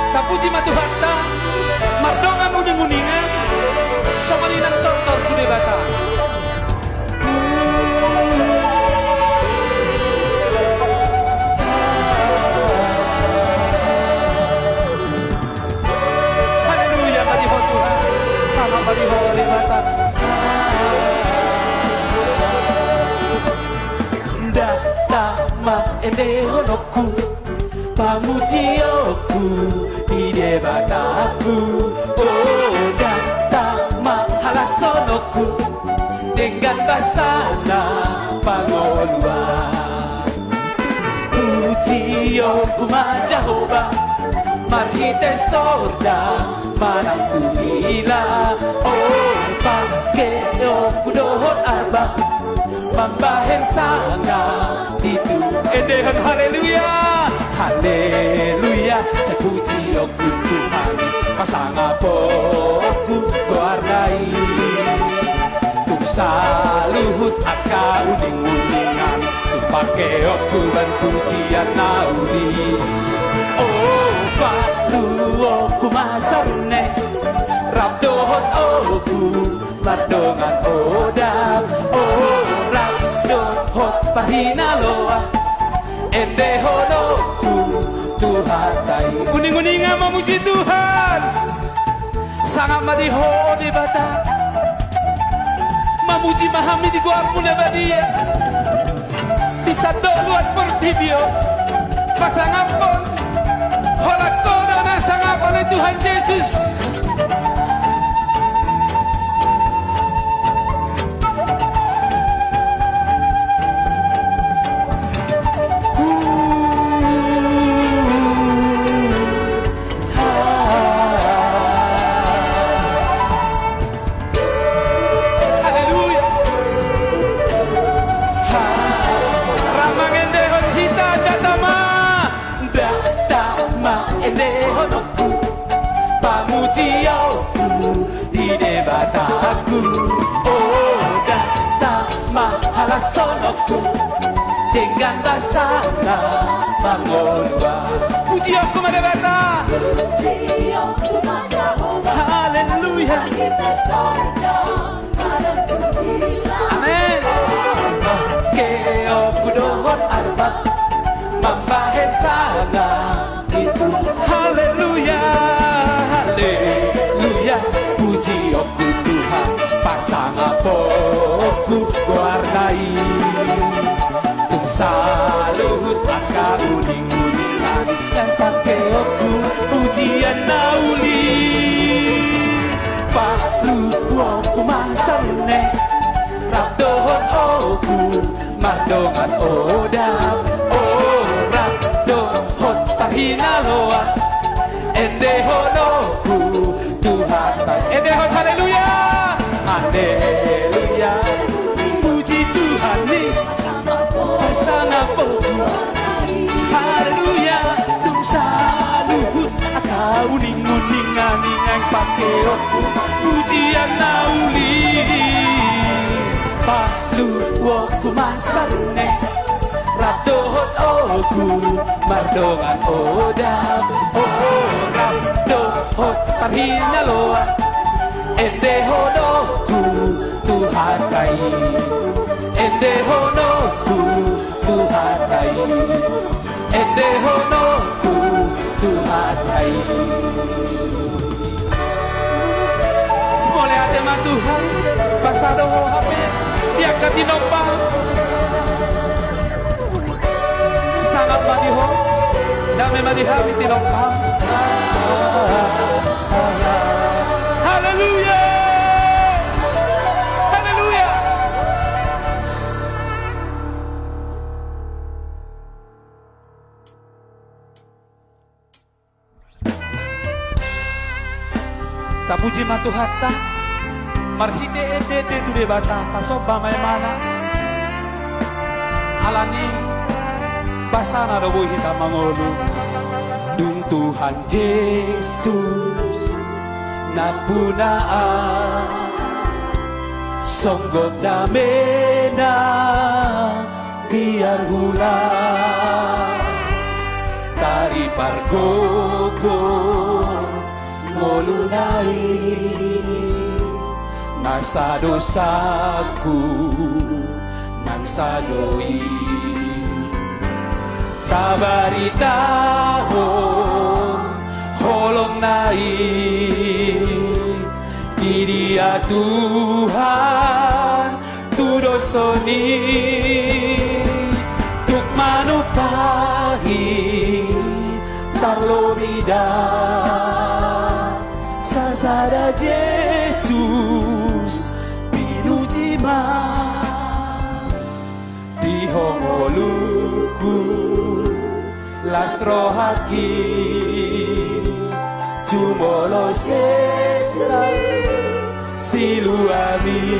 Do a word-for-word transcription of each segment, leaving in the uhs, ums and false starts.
Tapuji ma Tuhanta, mardongan uninguningan, songon i nang tortor tu Debata. Haleluya, bagi ho Tuhan, sama bagi ho Debata. Ndang tama endehononku, pamujionku di Debataku. O, ndang tama halashononku, denggan basana pangoluan. Pujionku ma Jahowa, marhite sorda manang tungila. O, pakeonku dohot arba, mambahen sangap di Tuhan. Endehon haleluya. Haleluya, sai pujionku Tuhan, pasangaponku goarna i. Tung saluhut angka uninguningan, tung pakeonku bahen pujian na uli. O, paluonku ma sarune, rap dohot obu, mardongan odap. O, rap dohot parhinaloan, endehononku Tuhanta i. Uninguningan mamuji Tuhan. Sangap ma di ho, o Debata. Mamuji ma hami di goarmu na badia. Di sandok luat portibi on, pasangaphon, holan ho do na sangapon, ale Tuhan Jesus. Haleluya. Ha, rap mangendehon hita, ndang tama. Ndang tama endehononku, pamujionku di Debataku. O, ndang tama halashononku, denggan basana pangoluan. Pujionku ma Debata. Pujionku ma Jahowa. Haleluya. Marhite sorda manang tungila. Amen. Pakeonku dohot arba, mambahen sangap di Tuhan. Haleluya, haleluya. Pujionku Tuhan, pasangaponku goarna i. Tung saluhut angka uninguningan, ndang pakeonku pujian na uli. Paluonku ma sarune, rap dohot obu, mardongan odap. O, rap dohot parhinaloan, endehononku Tuhanta. Endehon haleluya. Haleluya. Puji Tuhan i. Pasangaponku. Haleluya. Tung saluhut angka uninguningan, ndang pakeonku pujian na uli. Paluonku ma sarune, rap dohot obu, mardongan odap. O, rap dohot parhinaloan, endehononku Tuhanta i. Endehononku Tuhanta i. Endehononku Tuhanta i. Mauliate ma Tuhan, pasada ho hape di angka tinompam. Sangap ma di ho, dame ma di hami tinompam. Haleluya. Haleluya. Tapuji ma Tuhanta, marhite ende-ende tu Debata, tasomba ma Ibana. Alani basana do boi hita mangolu. Dung Tuhan Jesus nampuna, songgot damena biar hula. Pargogo ngoluna i, nasa dosangku nang sada i. Tabaritahon holongna i, di dia Tuhan tu dosa ni, tung manumpahi tarlobi da. Sasada Jesus pinuji ma. Di ho ngolungku las rohangki, jumolo sesa siluami.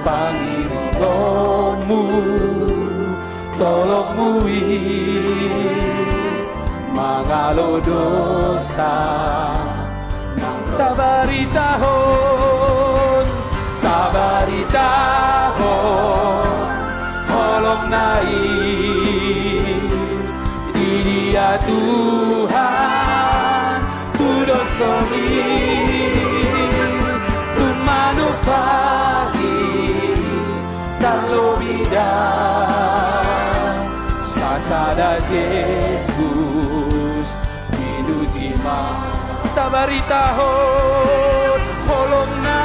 Pangiringonmu tolongmu i mangalo dosa. Nang tabaritahon, tabaritahon holongna i, di dia Tuhan tu dosa i, tung manumpahi tarlobi da. Sasada Jesus pinuji ma. Tabaritahon holongna,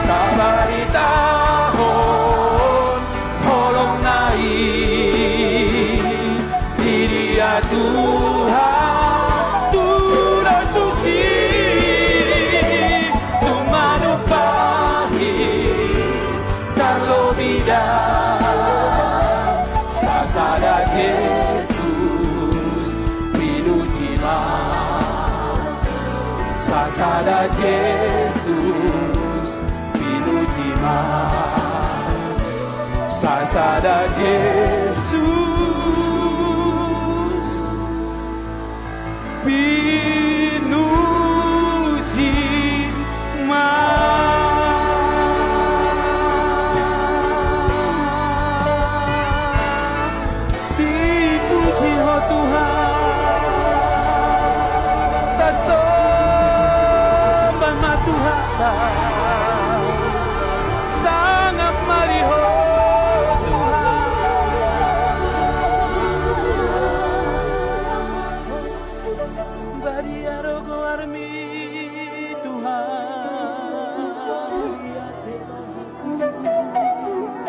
tabaritahon holongna i, di dia Tuhan tu dosa i, tung manumpahi tarlobi da. Sasada Jesus pinuji ma. Sasada Jesus pinuji ma. Sasada Jesus pinuji ma. Dipuji ho Tuhan. Tasomba ma Tuhanta. Sangap ma di ho Tuhan. Badia do goarmi Tuhan.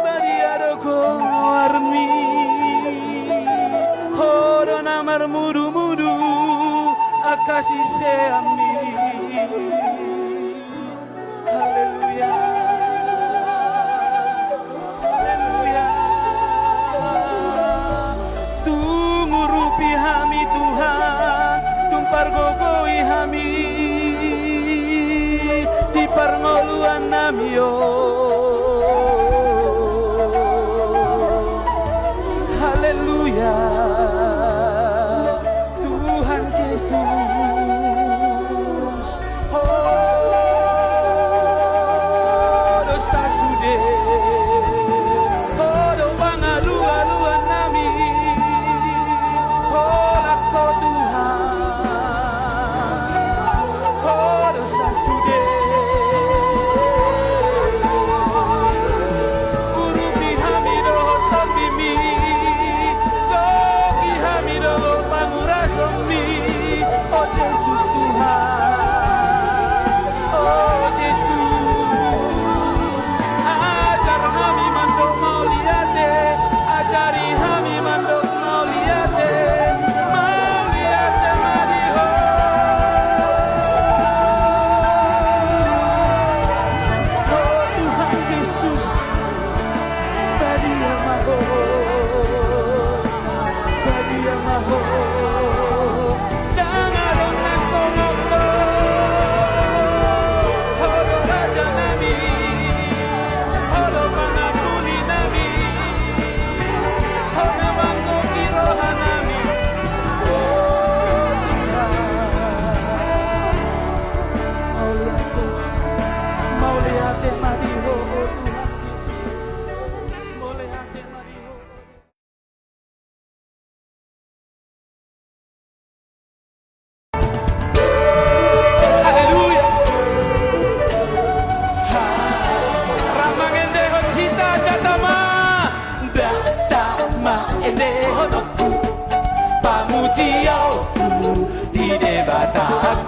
Badia do goarmi. Ho do na marmudumudu angka siseanmi. Haleluya. Haleluya. Tung urupi hami Tuhan, tung pargogoi hami di parngoluannami on. Haleluya. Tuhan Jesus.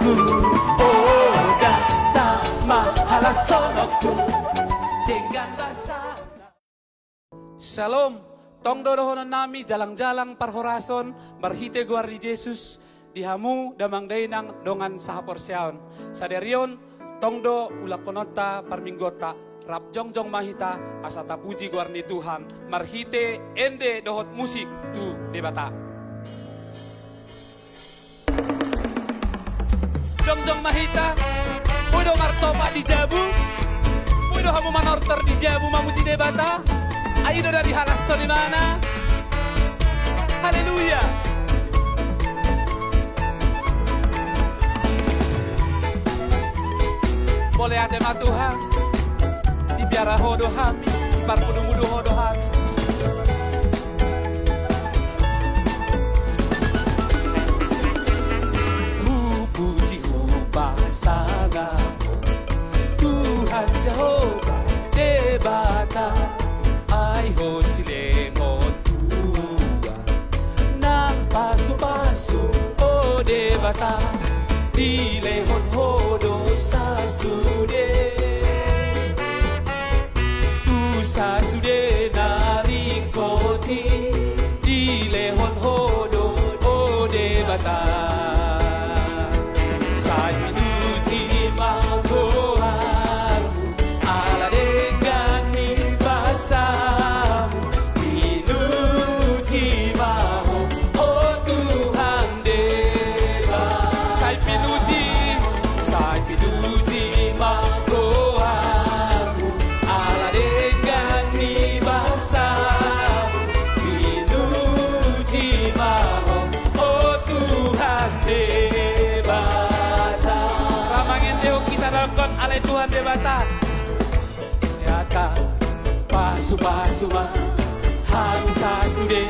Oda ta mahalashononku denggan basa. Syalom. Tong do dohononnami jalang-jalang parhorason marhite goar ni Jesus di hamu damang dainang dongan sahaporseaon. Sadari on tong do ulahononta parmingguonta. Rap jongjong ma hita asa tapuji goar ni Tuhan marhite ende dohot musik tu Debata. Jongjong ma hita. Boi do martopak di jabu? Boi do hamu manortor di jabu mamuji Debata? Ai do na dihalashon ibana. Haleluya. Mauliate ma Tuhan. Dipiara Ho do hami, diparmudu-mudu Ho do hami. Hupuji, hupasangap Ho, Tuhan Jahowa Debata, ai Ho silehon tua nang pasu-pasu, o Debata, dilehon Ho dosa sude. Dosa sude na ringkot i dilehon Ho do, o Debata. Sai pinuji ma goarmu, ala denggan ni basamu. Pinuji ma Ho, o Tuhan Debata. Sai pinuji, sai pinuji ma goarmu, ala denggan ni basamu. Pinuji ma Ho, o Tuhan Debata. Pamangendehon hita dohot, ale Tuhan Debata. Debata, pasu-pasu ma hami sasude,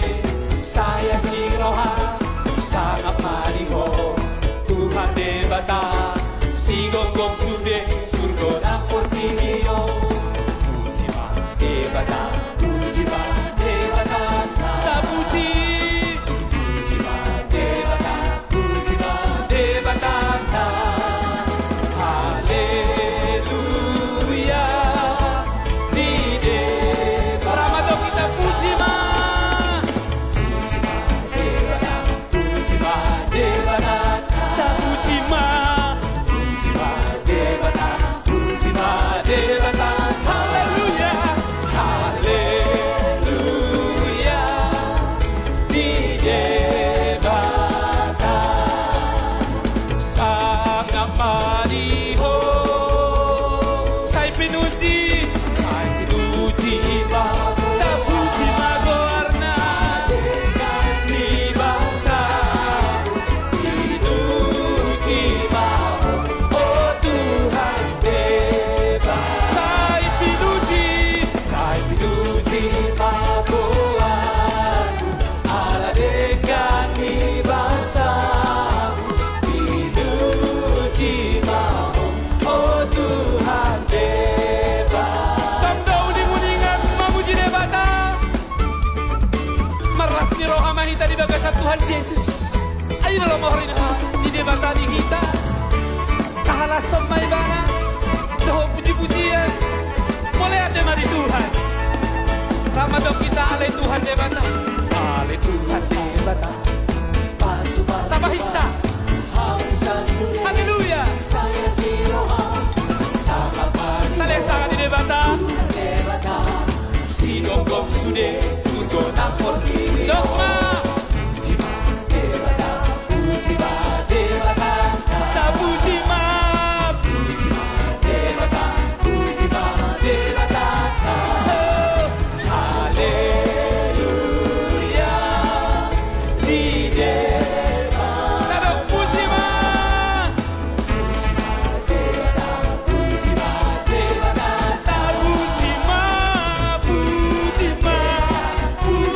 sai asi ni roha, sangap ma di Ho Tuhan Debata, sigomgom sude surgo nang portibi on. Puji ma Debata, puji ma Debata, tapuji. Puji ma Debata, puji ma Debatanta. Haleluya. Di Debata. Ra mandok hita, puji ma. Puji ma Debata, puji ma Debatanta. Tapuji ma. Puji ma Debata, puji ma Debata. Haleluya. Haleluya. Di Debata. Sangap ma di Ho. Sai pinuji, sai pinuji ma Ho. Tapuji ma goarna. Denggan ni basa. Pinuji ma Ho, o Tuhan Debata. Sai pinuji, sai pinuji ma goarmu, ala denggan ni basamu. Pinuji ma Ho, o Tuhan Debata. Tong do uning-uningan mamuji Debata. Marlas ni roha ma hita di bagasan Tuhan Jesus. Ai do lomo roha ni Debata di hita. Tahalashon ma Ibana dohot puji-pujian. Mauliate ma di Tuhan. Ra mandok hita, ale Tuhan Debata. Ale Tuhan Debata. Pasu-pasu. Tapahinsa. Haleluya. Talean sanga di Debata. Sigomgom sude surgo nang portibi on. Dok ma. Puji ma Debata, puji ma Debata. Tapuji ma. Puji ma Debata, puji ma Debata. Haleluya. Di Debata. Tadok puji ma. Puji ma Debata, puji ma Debata. Tapuji ma, puji ma, puji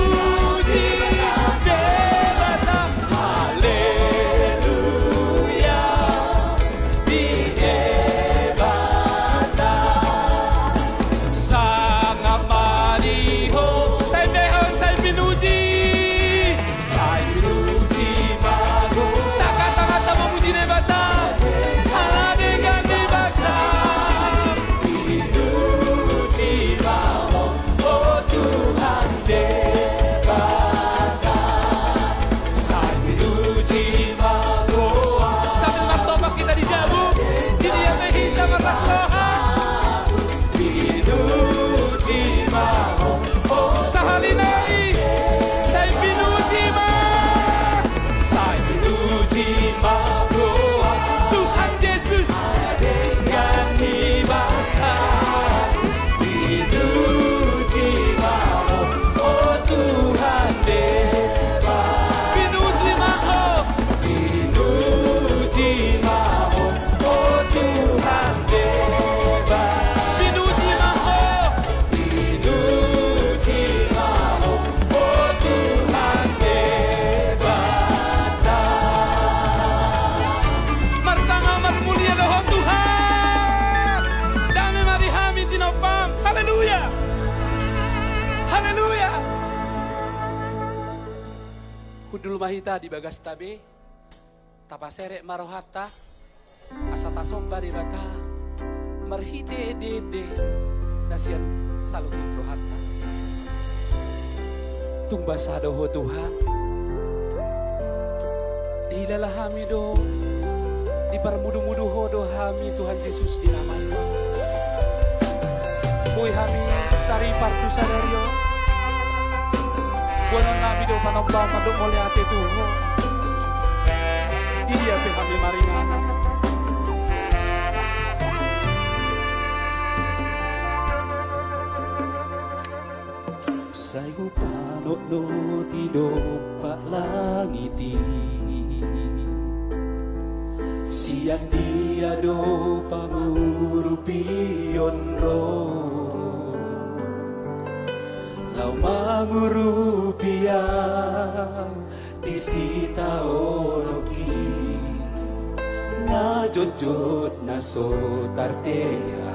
Haleluya. Hundul ma hita di bagasta be, tapaserep ma rohanta, asa tasomba Debata marhite ende-ende na sian saluhut rohanta. Tung basa do Ho Tuhan, dihilala hami do, diparmudu-mudu Ho do hami Tuhan Jesus di na masa. Boi hami taripar tu sadari on. Boanon nami do panombaon mandok mauliate tu Ho. Di dia pe hami maringanan. Sai hupanotnoti dompak langit i. Sian dia do pangurupion ro. Laho mangurupi au di sitaononki, na jotjot na so tartea.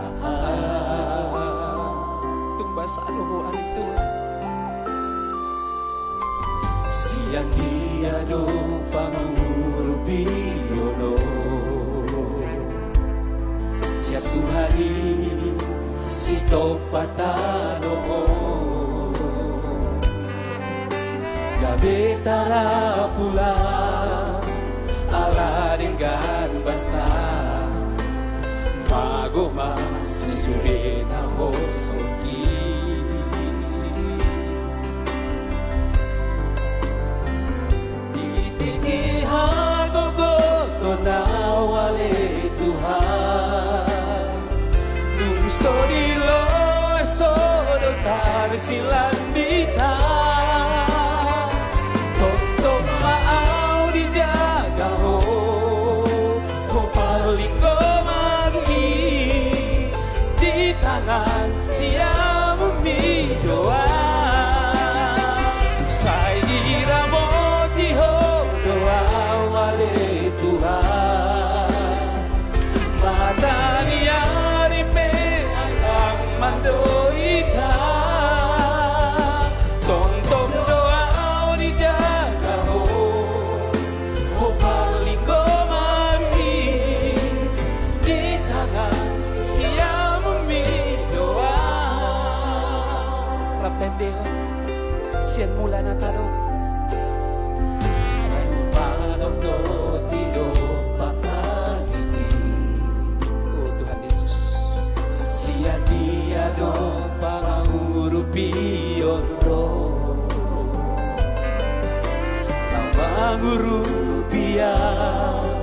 Tung basa do Ho ari Tuhan. Sian dia do pangurupion on? Sian Tuhan i sitompa tano on. Gabe tarapula ala denggan basa, mago ma sude na hosok i. Di tingki hagogoton au ale Tuhan, dung so dilo so do tarsilandit au. Tongtong ma au dijaga Ho, Ho parlinggomanki, di tangan siamunmi do au. Sai diramoti Ho do au ale Tuhan. Mata ni ari pe alang mandoit au. Tongtong do au dijaga Ho, Ho parlinggomanki, di tangan siamunmi do au. Rap tendehon sian mula na tadok. Sai hupanotnoti dompak langit i. O Tuhan Yesus. Sian dia do pangurupion ro? Na mangurupi au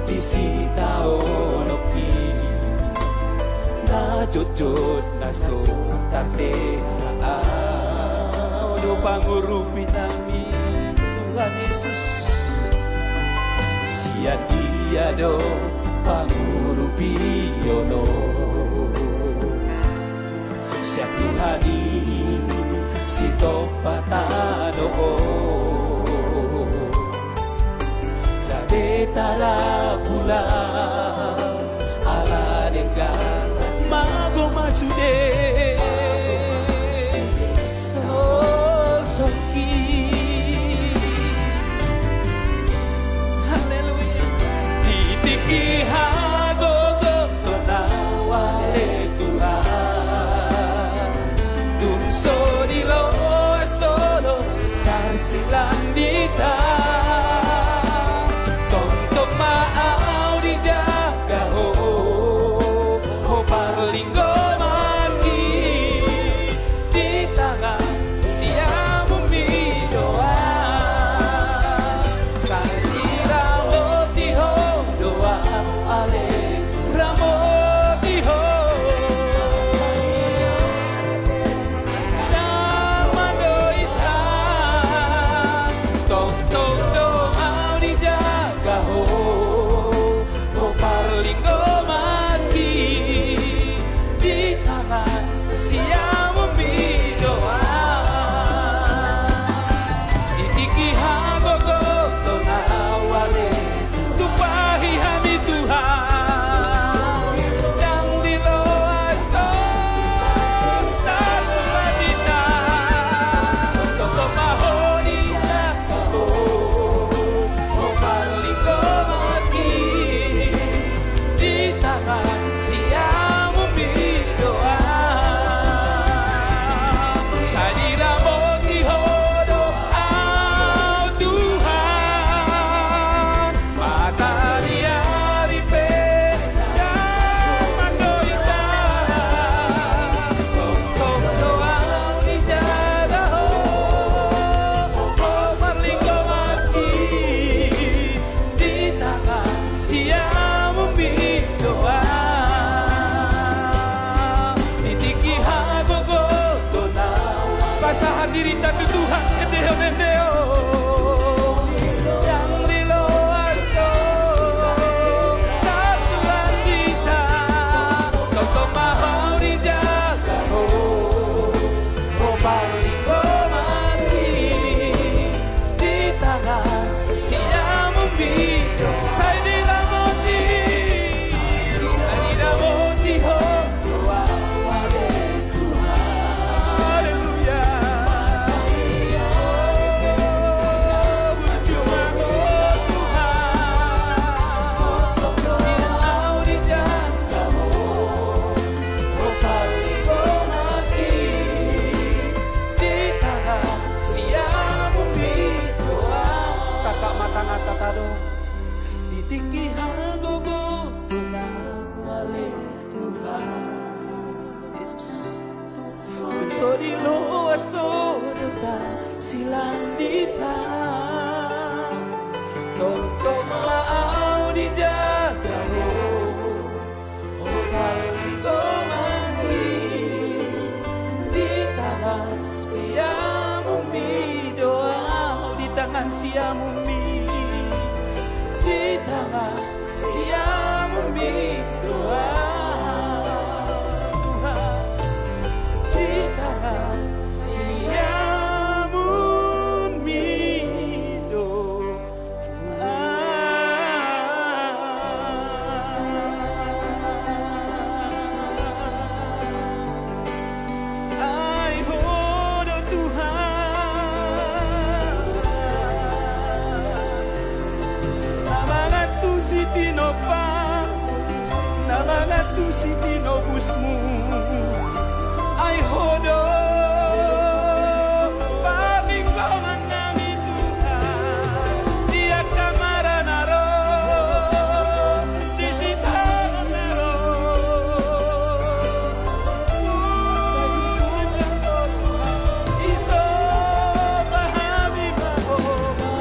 di sitaononki, na jotjot na so tartea. Au do pangurupi nami Tuhan Yesus. Sian dia do pangurupion on? Sian Tuhan i sitompa tano on. Gabe tarapula ala denggan basa, mago ma sude. Solsol. Haleluya. Di tingki hagogoton au ale Tuhan, tung so dilo so do tarsilandit au. Tongtong ma au dijaga Ho, Ho parlinggomanki, Pasahat dirita tu Tuhan, endehon, endehon. Ndang diloas ho tarsilang hita, tongtong ma Ho dijaga ho, Ho parlinggoman i di tangan siamunmi. Sai diramoti, sai diramoti ho. Haleluya. Burju ma ho Tuhan. Au dijaga ho, Ho parlinggoman i di tangan siamunmi do au. Tangkap ma tanganta tadok. Di tingki hagogoton au ale Tuhan. Yesus. Tung so diloas ho do tarsilang hita, tongtong ma au dijaga ho, Ho parlinggoman i di tangan siamunmi do au, di tangan siamunmi, di tangan siamunmi do au Tuhan, di tangan siamunmi do au. Ai Ho do Tuhan. Na mangantusi tinopa, na mangantusi tinobusmu. Ai Ho do parlinggoman nami Tuhan, di angka marana ro, di sitaonon na ro. Isopa hami ma Ho,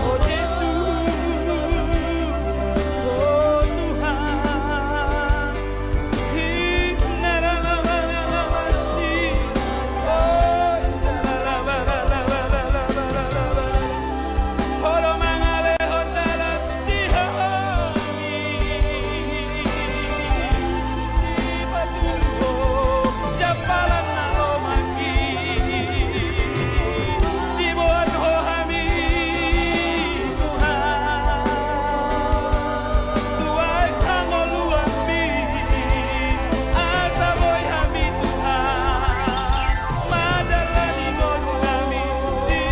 o Jesus, o Tuhan. Diboan Ho hami, Tuhan, tu aek hangoluanmi, asa boi hami, Tuhan, mandalani ngolunami di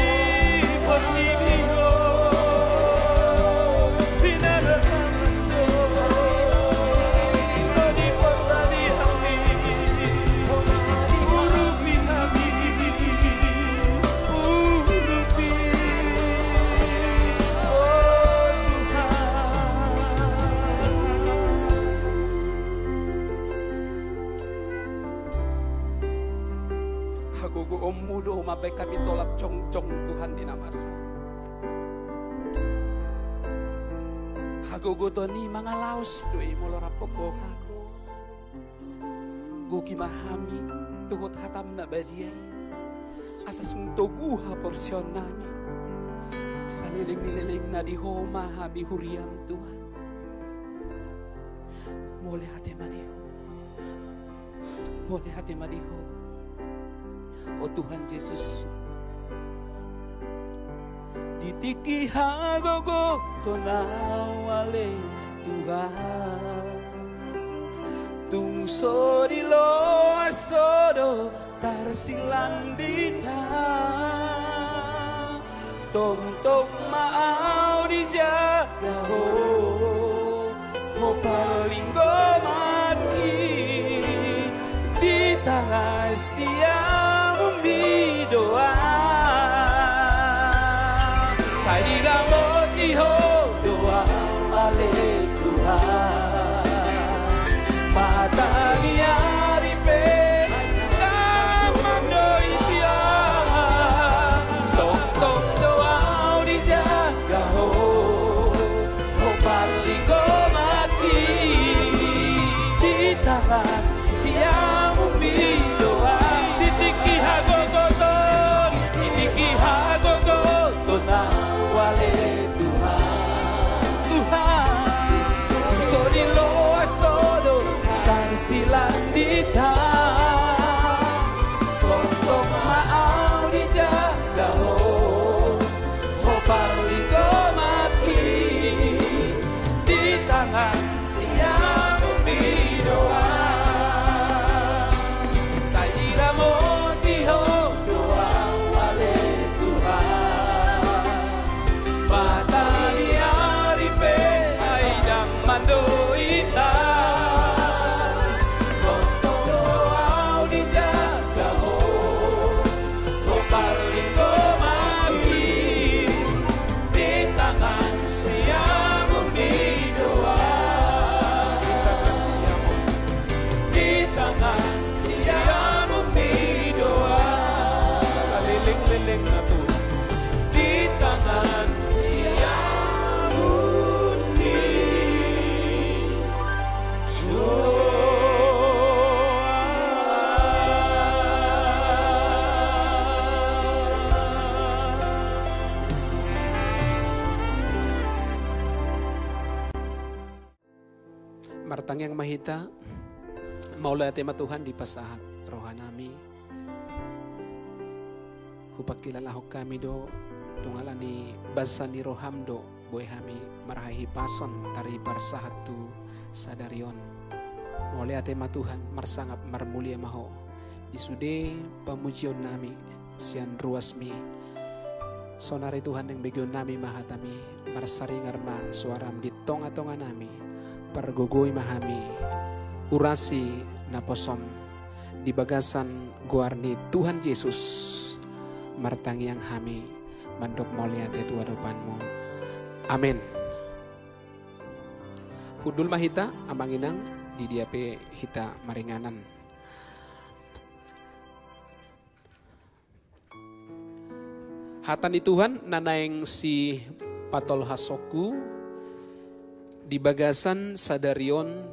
portibi on. Pinarbaso Ho di portibi hami, urupi hami. Urupi, o Tuhan. Hagogoonmu do mambahen hami tolap jongjong, Tuhan, di na masa. Hagogoton i mangalaos do i molo rap Ho. Gohi ma hami dohot hatam na badia i, asa sung togu haporseaonnami, saleleng ni lelengna di Ho ma hami huriam, Tuhan. Mauliate ma di Ho. Mauliate ma di Ho, o Tuhan Jesus. Di tingki hagogoton au ale Tuhan, tung so diloas Ho do tarsilang di hita, tongtong ma au dijaga Ho, Ho parlinggomanki di tangan siamunmi do au. Sai diramoti Ho do au ale Tuhan. Mata ni ari pe na mandok i tiang, tongtong do au dijaga Ho, Ho parlinggomanki di tangan siamunmi do au. Di Tangiang ma hita. Mauliate ma Tuhan, dipasahat rohanami. Hupangkilalahon hami do, tung ala ni basa ni roham do boi hami marhahipason taribar sahat tu sadari on. Mauliate ma Tuhan, marsangap marmulia ma Ho di sude pamujionnami sian ruasmi. Saonari Tuhan, naeng begeonnami ma hatami, marsaringar ma suaram di tongatonganami, pargogoi ma hami, urasi naposom, di bagasan goar ni Tuhan Jesus martangiang hami, mandok mauliate tu adopanmu. Amen. Hundul ma hita, Amang Inang, di dia pe hita maringanan. Hata ni Tuhan na naeng sipatolhasonku di bagasan sadari on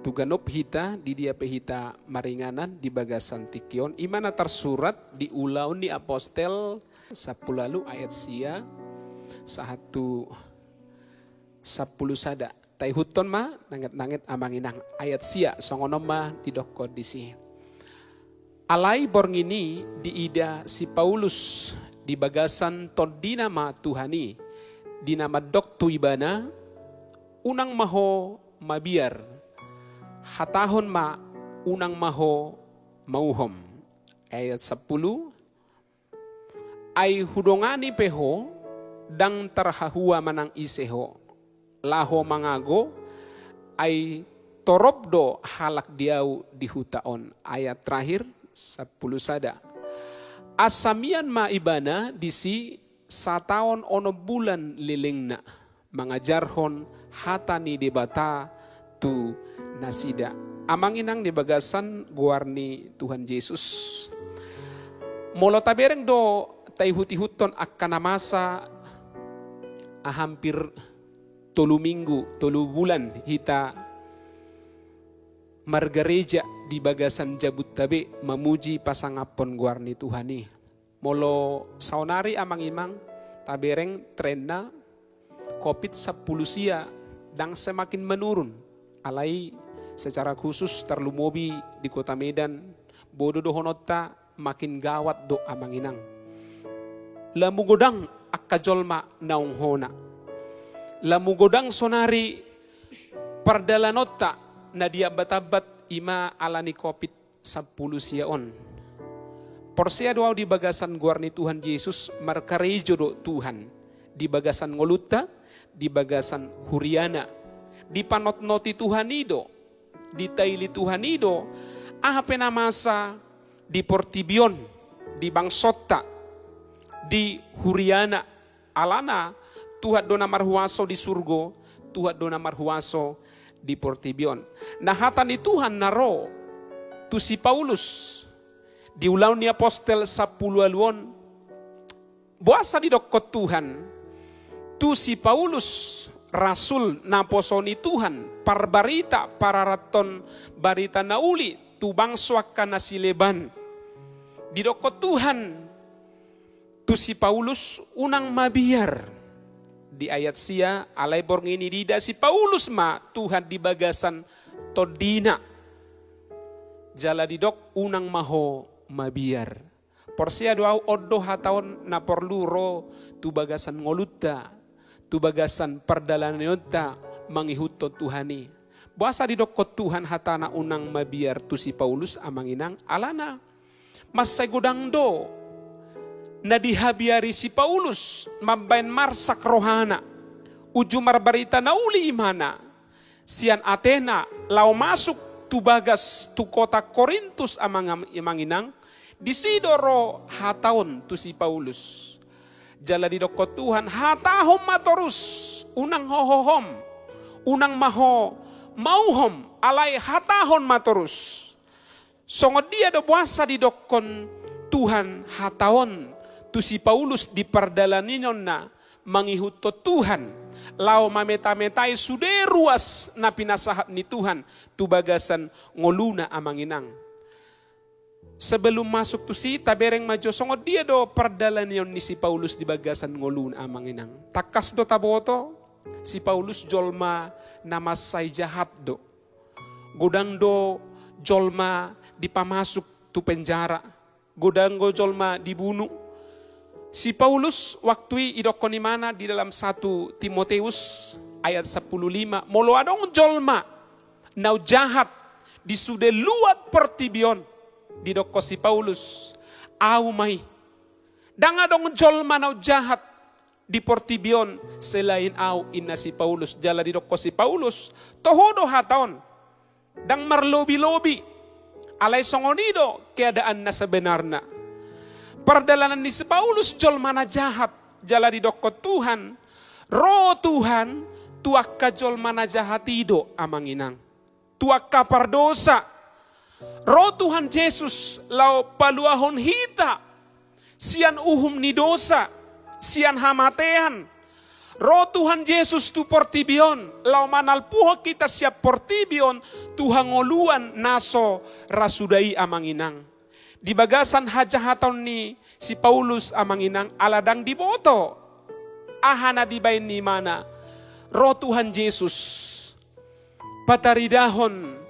tu ganup hita, di dia pe hita maringanan di bagasan tingki on, i ma na tarsurat di Ulaon ni Apostel sampulu ualu ayat sia sahat tu sampulu sada. Taihuthon ma nangetnanget, Amang Inang. Ayat sia, songon on ma didokkon disi. Alai borngin i diida si Paulus di bagasan tondina ma Tuhan i, di na mandok tu ibana: Unang ma ho mabiar, hatahon ma: Unang ma ho mauhom. Ayat sampulu. Ai hudongani pe ho, ndang tarhahua manang ise ho, laho mangago, ai torop do halak di ahu di huta on. Ayat terakhir, sampulu sada. Asa mian ma ibana disi sataon onom bulan lelengna, mangajarhon hata ni Debata tu nasida. Amang Inang di bagasan goar ni Tuhan Jesus. Molo tabereng do, taihuthon angka na masa, ah, hampir tolu minggu, tolu bulan hita margareja di bagasan jabunta be mamuji pasangaphon goar ni Tuhan i. Molo saonari, Amang Inang, tabereng trenna, covid sampulu sia, ndang semakin menurun. Alai secara khusus tarlumobi di Kota Medan, bodo dohononta, makin gawat do, Amang Inang. Lamu godang angka jolma naung hona. Lamu godang saonari pardalanonta na diambatambat, i ma ala ni covid sampulu sia on. Porsea do ahu di bagasan goar ni Tuhan Jesus, markarejo do Tuhan di bagasan ngolunta, di bagasan huriana. Dipanotnoti Tuhan i do, ditaili Tuhan i do aha pe na masa di portibi on, di bangsonta, di huriana. Alana Tuhan do na marhuaso di surgo, Tuhan do na marhuaso di portibi on. Nah, hata ni Tuhan na ro tu si Paulus di Ulaon ni Apostel sampulu ualu on, boasa didokkon Tuhan tu si Paulus, rasul naposo ni Tuhan, parbarita, pararathon barita na uli tu bangso angka na sileban. Didokkon Tuhan tu si Paulus: Unang mabiar. Di ayat sia, alai borngin i diida si Paulus ma Tuhan di bagasan tondina, jala didok: Unang ma ho mabiar. Porsea do ahu, on do hata on na porlu ro tu bagasan ngolunta, tu bagasan pardalaneonta mangihuthon Tuhan i. Boasa didokkon Tuhan hatana unang mabiar tu si Paulus, Amang Inang? Alana mansai godang do na dihabiari si Paulus mambaen marsak rohana. Uju marbarita na uli ibana sian Atena laho masuk tu bagas tu kota Korintus, Amang, Amang Inang. Disi do ro hata on tu si Paulus. Jala didokkon Tuhan: Hatahon ma torus, unang ho hohom, unang ma ho mauhom, alai hatahon ma torus. Songon dia do boasa didokkon Tuhan hata on tu si Paulus di pardalananna mangihuthon Tuhan, laho mametametai sude ruas na pinasahat ni Tuhan tu bagasan ngoluna, Amang Inang? Sebelum masuk tusi, tabereng ma jo songon dia do pardalaneon ni si Paulus di bagasan ngoluna, Amang Inang. Tangkas do taboto, si Paulus jolma na mansai jahat do. Godang do jolma dipamasuk tu penjara. Godang do jolma dibunu. Si Paulus waktu i didokkon ibana di dalam satu Timoteus ayat sampulu lima, molo adong jolma na jahat di sude luat portibi on, didokkon si Paulus, au ma i. Ndang adong jolma na jahat di portibi on selain au, inna si Paulus. Jala didokkon si Paulus, toho do hata on, ndang marlobi-lobi. Alai songon i do keadaan na sebenarna. Pardalanan ni si Paulus jolma na jahat, jala didokkon Tuhan, ro Tuhan tu angka jolma na jahat i do, amang inang, tu angka pardosa. Ro Tuhan Jesus laho paluahon hita sian uhum ni dosa, sian hamatean. Ro Tuhan Jesus tu portibi on laho manalpuhon hita sian portibi on tu hangoluan na so ra suda i, amang inang. Di bagasan hajahaton ni si Paulus, amang inang, ala ndang diboto aha na dibaen ni ibana, ro Tuhan Jesus pataridahon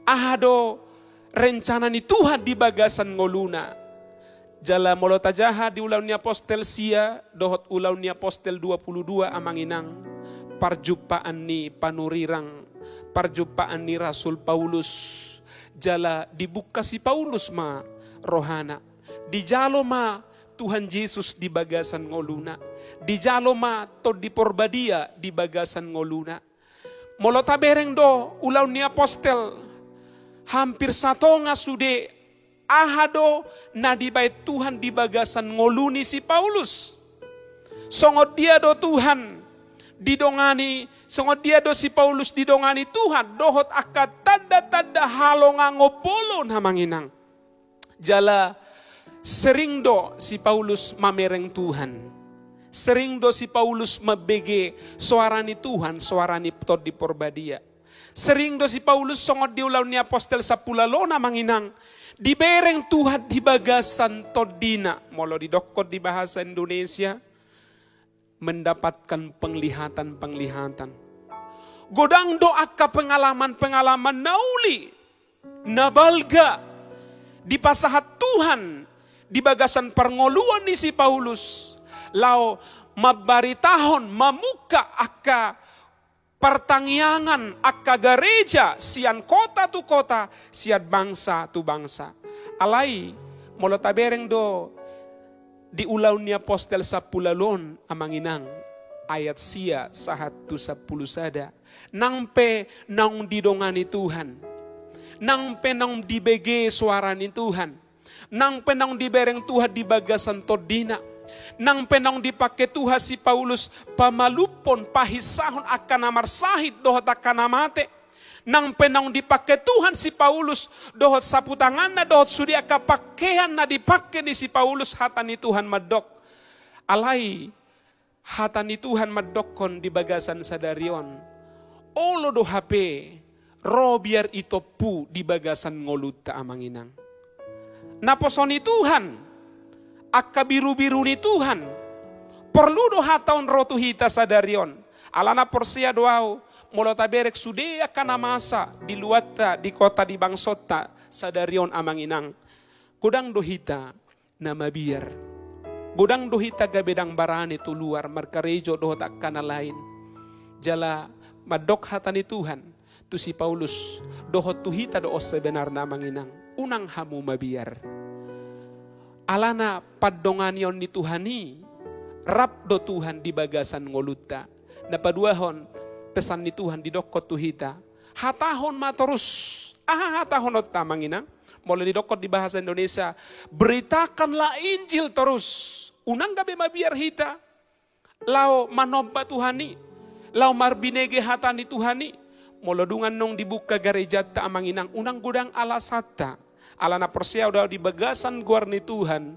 aha do rencana ni Tuhan di bagasan ngoluna. Jala molo tajaha di Ulaon ni Apostel sia dohot Ulaon ni Apostel dua pulu dua, amang inang, parjumpaan ni panurirang, parjumpaan ni Rasul Paulus. Jala dibuka si Paulus ma rohana. Dijalo ma Tuhan Jesus di bagasan ngoluna. Dijalo ma Tondi Porbadia di bagasan ngoluna. Molo tabereng do Ulaon ni Apostel, hampir satonga sude aha do na dibaen Tuhan di bagasan ngolu ni si Paulus. Songon dia do Tuhan didongani, songon dia do si Paulus didongani Tuhan dohot angka tanda-tanda halongangon bolon, amang inang. Jala sering do si Paulus mamereng Tuhan. Sering do si Paulus mambege soara ni Tuhan, soara ni Tondi Porbadia. Sering do si Paulus songon di Ulaon ni Apostel sampulu lima, amang inang, dibereng Tuhan di bagasan tondina. Molo didokkon di bahasa Indonesia, mendapatkan penglihatan-penglihatan. Godang do angka pengalaman-pengalaman na uli, na balga dipasahat Tuhan di bagasan parngoluan ni si Paulus laho mambaritahon, mamungka angka partangiangan, angka gareja sian kota tu kota, sian bangsa tu bangsa. Alai molo tabereng do di Ulaon ni Apostel sampulu lima on, amang inang, ayat sia sahat tu sampulu sada, nang pe naung didongani Tuhan, nang pe naung dibege soara ni Tuhan, nang pe naung dibereng Tuhan di bagasan tondina, nang pe naung dipake Tuhan si Paulus pamalumhon, pahinsahon angka na marsahit dohot angka na mate, nang pe naung dipake Tuhan si Paulus dohot saputanganna dohot sude angka pakean na dipake ni si Paulus, hata ni Tuhan mandok, alai hata ni Tuhan mandokkon di bagasan sadari on, olo do hape ro biar i tompu di bagasan ngolunta, amang inang. Naposo ni Tuhan, angka birubiru ni Tuhan, porlu do hata on ro tu hita sadari on. Alana porsea do au, molo tabereng sude angka na masa di luatta, di kota, di bangsonta sadari on, amang inang, godang do hita na mabiar. Godang do hita gabe ndang barani tu luar markarejo dohot angka na lain. Jala mandok hata ni Tuhan tu si Paulus dohot tu hita do on sebenarna, amang inang, unang hamu mabiar. Alana pandonganion ni Tuhan i, rap do Tuhan di bagasan ngolunta. Na paduahon, pesan ni Tuhan didokkon tu hita, hatahon ma torus. Aha hatahononta, amang inang? Molo didokkon di bahasa Indonesia, beritakanlah Injil terus. Unang gabe mabiar hita laho manomba Tuhan i, laho marbinege hata ni Tuhan i. Molo dung annon dibuka garejanta, amang inang, unang godang alasanta. Alana porsea do au, di bagasan goar ni Tuhan,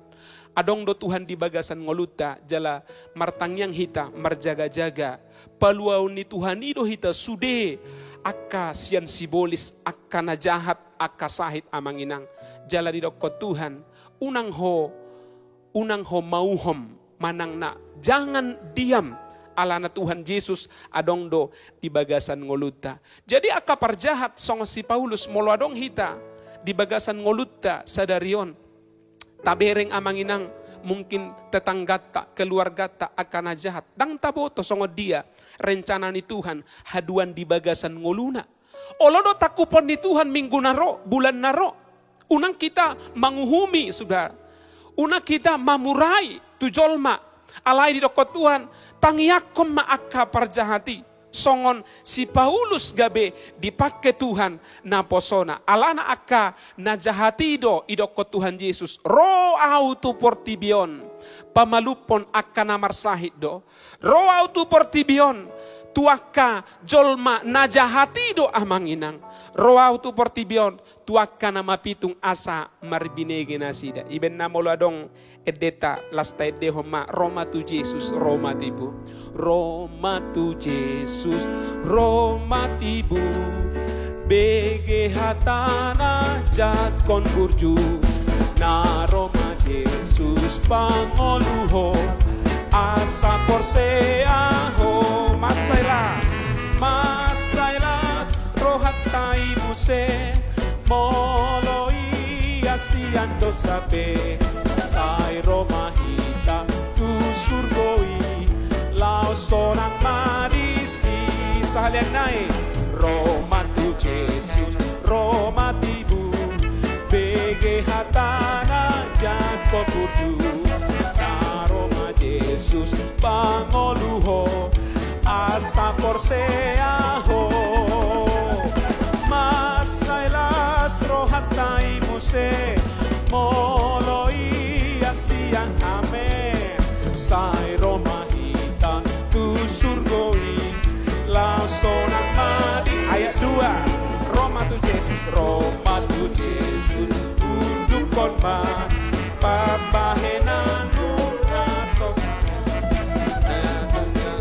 adong do Tuhan di bagasan ngolunta, jala martangiang hita, marjagajaga. Paluaon ni Tuhan i do hita sude angka sian sibolis, angka na jahat, angka sahit, amang inang. Jala didokkon Tuhan, unang ho, unang ho mauhom, manang na, jangan diam, Alana Tuhan Jesus adong do di bagasan ngolunta. Jadi angka parjahat songon si Paulus, molo adong hita di bagasan ngolunta sadari on, tabereng amang inang, mungkin tetanggata, keluargata angka na jahat, ndang taboto songon dia rencana ni Tuhan haduan di bagasan ngoluna. Olo do tangkuphon ni Tuhan minggu na ro, bulan na ro. Unang hita manguhumi, sudara. Unang hita mamurai tu jolma. Alai didokkon Tuhan, tangiangkon ma angka parjahat i. Songon si Paulus gabe dipangke Tuhan naposona. Alana angka na jahat i do idokkon Tuhan Jesus, ro Ahu tu portibi on pamalumhon angka na marsahit do. Ro Ahu tu portibi on tu angka jolma na jahat i do, amang inang. Ro Ahu tu portibi on tu angka na mapitung asa marbinege nasida. Ibaen na molo adong endeta, las taendehon ma, ro ma tu Jesus, ro ma tibu. Ro ma tu Jesus, ro ma tibu. Bege hatana jangkon burju. Na ro ma Jesus pangolu ho, asa porsea ho. Mansai las, mansai las rohanta i muse, molo ia sian dosa pe. Sai ro ma hita tu surgo i, laos sonang ma disi. Sahalian nai, ro ma tu Jesus, ro ma tibu. Bege hatana jangkon burju. Na ro ma Jesus pangolu ho, asa porsea ho. Mansai las rohanta i muse, molo ia sian, amen. Sai ro ma hita tu surgo i, laos sonang ma di. Ayat dua. Ro ma tu Jesus, ro ma tu Jesus, undukkon ma pambahenanmu na so, na, na,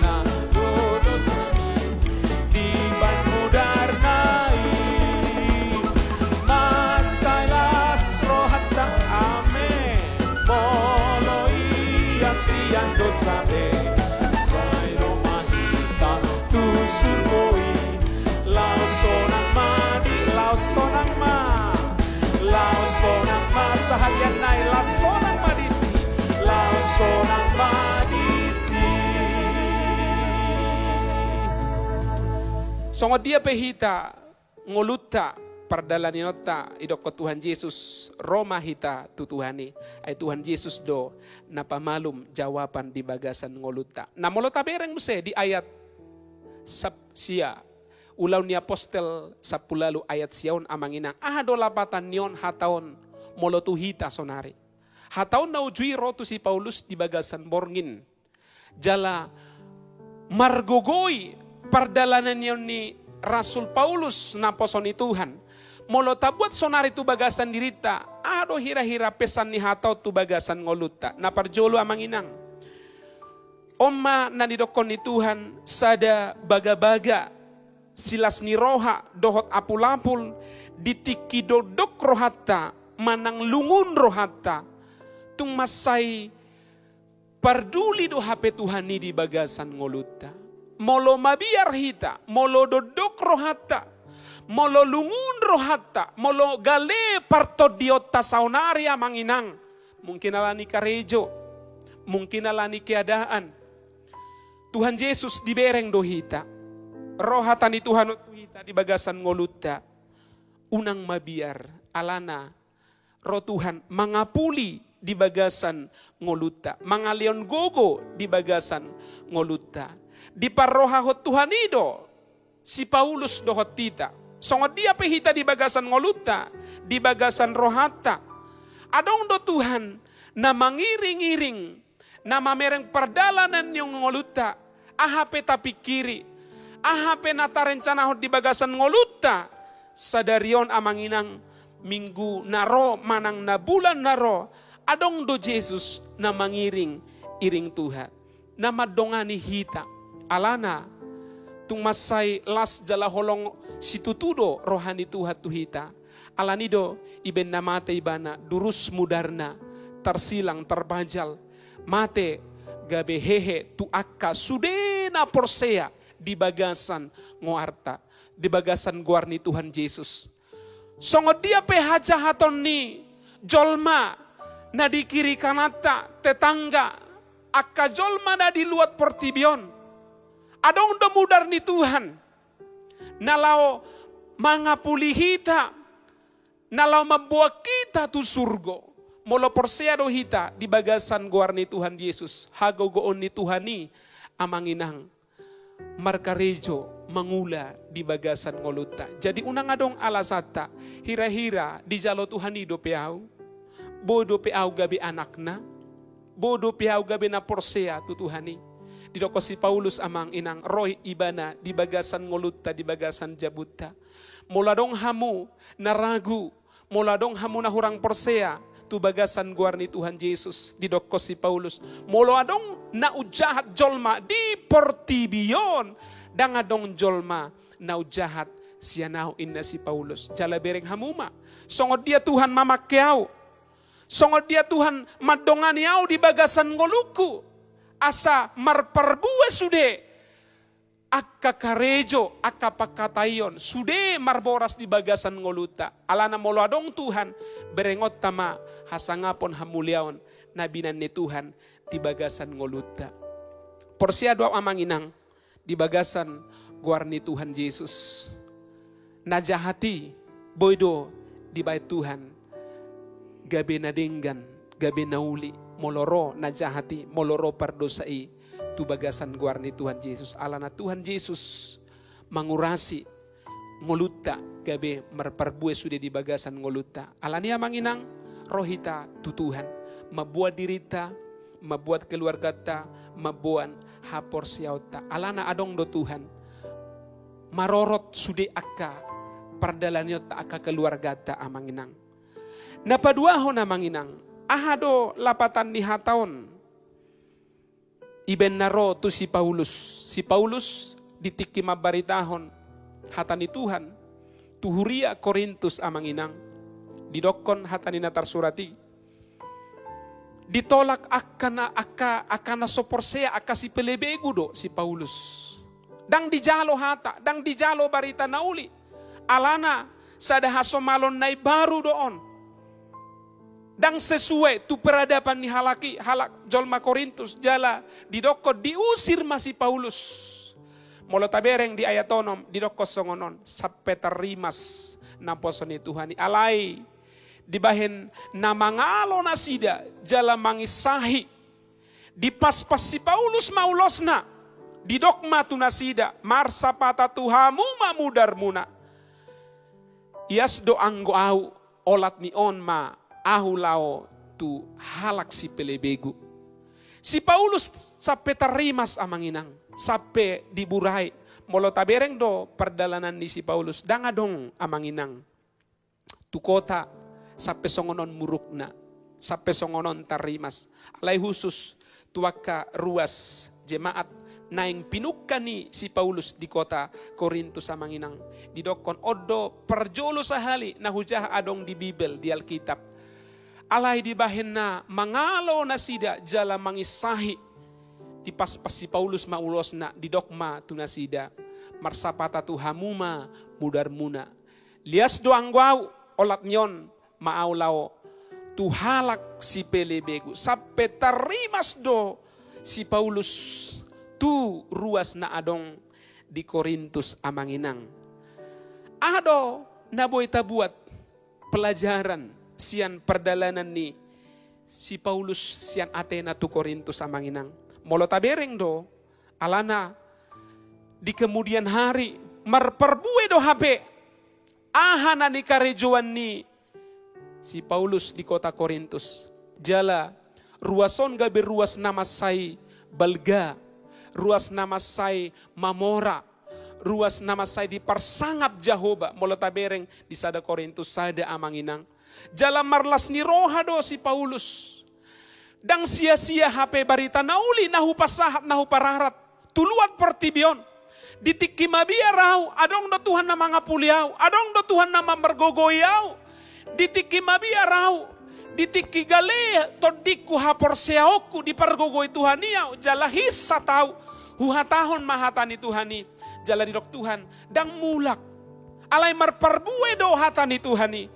na, do, dosa i, dibahen mudarna i. Mansai las rohanta, amen. Molo ia sian dosa pe, sai ro ma hita tu surgo i. Laos sonang ma di, laos sonang ma. Laos sonang ma, sahalian nai, laos sonang ma disi. Laos sonang ma disi. Songon dia pe hita ngolunta, pardalananionta, idokkon Tuhan Jesus, ro ma hita tu Tuhan i. Ai Tuhan Jesus do na pamalum jawaban di bagasan ngolunta. Na molo tabereng muse di ayat sap-, sia, Ulaon ni Apostel sampulu ualu ayat sia on, amang inang, aha do lapatan ni on hata on molo tu hita sonari? Hata on na uju i ro tu si Paulus di bagasan borngin. Jala margogoi pardalananion ni Rasul Paulus naposo ni Tuhan. Molo tabuat sonari tu bagasan dirinta, aha do hira-hira pesan ni hata on tu bagasan ngolunta? Na parjolo, amang inang, on ma na nidokkon ni Tuhan, sada bagabaga, silas ni roha dohot apulapul, di tingki dondok rohanta manang lungun rohanta, tung mansai parduli do hape Tuhan i di bagasan ngolunta. Molo mabiar hita, molo dondok rohanta, molo lungun rohanta, molo gale partondionta saonari, amang inang, mungkin ala ni karejo, mungkin ala ni keadaan, Tuhan Jesus dibereng do hita. Ro hata ni Tuhan on tu hita di bagasan ngolunta. Unang mabiar, alana ro Tuhan mangapuli di bagasan ngolunta, mangalehon gogo di bagasan ngolunta. Diparrohahon Tuhan i do si Paulus dohot hita. Songon dia pe hita di bagasan ngolunta, di bagasan rohanta, adong do Tuhan na mangiring-iring, na mamereng pardalanan ni ngolunta. Aha pe tapingkiri, aha pe na tarencanahon di bagasan ngolunta sadari on, amang inang, minggu na ro manang na bulan na ro, adong do Jesus na mangiring-iring tu hita, na mandongani hita. Alana tung mansai las jala holong situtu do roha ni Tuhan tu hita. Alani do, ibaen na mate ibana, durus mudarna, tarsilang, tarbajal, mate gabe hehe tu angka sude na porsea di bagasan goarta, di bagasan goar ni Tuhan Jesus. Songon dia pe hajahaton ni jolma na di kiri kananta, tetangga, angka jolma na di luat portibi on. Adong do mudar ni Tuhan na laho mangapuli hita, na laho mamboan hita tu surgo. Molo porsea do hita di bagasan goar ni Tuhan Jesus, hagogoon ni Tuhan i, amang inang, markarejo mangula di bagasan ngolunta. Jadi unang adong alasanta, hira-hira dijalo Tuhan i dope ahu? Boi dope ahu gabe anakna? Boi dope ahu gabe na porsea tu Tuhan i? Didokkon si Paulus, amang inang, ro ibana di bagasan ngolunta, di bagasan jabunta. Molo adong hamu na ragu, molo adong hamu na hurang porsea tu bagasan goar ni Tuhan Jesus, didokkon si Paulus, molo adong na umjahat jolma di portibi on, ndang adong jolma na umjahat sian ahu, inna si Paulus. Jala bereng hamu ma, songon dia Tuhan mamangke ahu, songon dia Tuhan mandongani ahu di bagasan ngolungku, asa marparbue sude angka karejo, angka pangkataion, sude marboras di bagasan ngolunta. Alana molo adong Tuhan, berengonta ma hasangapon hamuliaon na binahen ni Tuhan di bagasan ngolunta. Porsea do ahu, amang inang, di bagasan goar ni Tuhan Jesus. Na jahat i boi do dibahen Tuhan gabe na denggan, gabe na uli, molo ro na jahat i, molo ro pardosa i tu bagasan goar ni Tuhan Jesus. Alana Tuhan Jesus mangurasi ngolunta gabe marparbue sude di bagasan ngolunta. Alani, amang inang, ro hita tu Tuhan, mamboan dirinta, mamboan keluarganta, mamboan haporseaonta. Alana adong do Tuhan marorot sude angka pardalanionta, angka keluarganta, amang inang. Na paduahon, amang inang, aha do lapatan ni hata on? Ibaen na ro tu si Paulus. Si Paulus di tingki mambaritahon hata ni Tuhan tu huria Korintus, amang inang, didokkon hata ni na tarsurat i, ditolak angka na, angka, angka na so porsea, angka sipelebegu do si Paulus. Ndang dijalo hata, ndang dijalo barita na uli. Alana sada hasomalon na imbaru do on. Ndang sesuai tu peradaban ni halak i, halak jolma Korintus, jala didokkon diusir ma si Paulus. Molo tabereng di ayat onom, didokkon songon on, sampe tarrimas naposo ni Tuhan i. Alai dibahen na mangalo nasida jala manginsahi, dipaspas si Paulus ma ulosna, didok ma tu nasida, marsapata tu hamu ma mudarmuna. Ias do anggo ahu, olat ni on ma ahu laho tu halak sipelebegu. Si Paulus sampe tarrimas, amang inang, sampe diburai. Molo tabereng do pardalanan ni si Paulus, ndang adong, amang inang, tu kota sampe songon on murukna, sampe songon on tarrimas. Alai husus tu angka ruas jemaat naeng pinungka ni si Paulus di kota Korintus, amang inang, didokkon, on do parjolo sahali na hujaha adong di Bibel, di Alkitab. Alai dibahen na mangalo nasida jala manginsahi, dipaspas si Paulus ma ulosna, didok ma tu nasida, marsapata tu hamu ma mudarmuna. Lias do anggo ahu, olat ni on ma ahu laho tu halak sipelebegu. Sampe tarrimas do si Paulus tu ruas na adong di Korintus, amang inang. Aha do na boi tabuat pelajaran sian pardalanan ni si Paulus sian Atena tu Korintus, amang inang? Molo tabereng do, alana di kemudian hari marparbue do hape aha na nikarejoan ni si Paulus di kota Korintus. Jala ruas on gabe ruas na mansai balga, ruas na mansai mamora, ruas na mansai diparsangap Jahowa, molo tabereng di sada Korintus sada, amang inang. Jala marlas ni roha do si Paulus. Ndang sia-sia hape barita na uli na hupasahat, na hupararat tu luat portibi on. Di tingki mabiar ahu, adong do Tuhan na mangapuli ahu, adong do Tuhan na mammargogoi ahu. Di tingki mabiar ahu, Di tingki gale tondingku, haporseaonku, dipargogoi Tuhan i ahu, jala hinsat ahu, huhatahon ma hata ni Tuhan i. Jala didok Tuhan, ndang mulak. Alai marparbue do hata ni Tuhan i.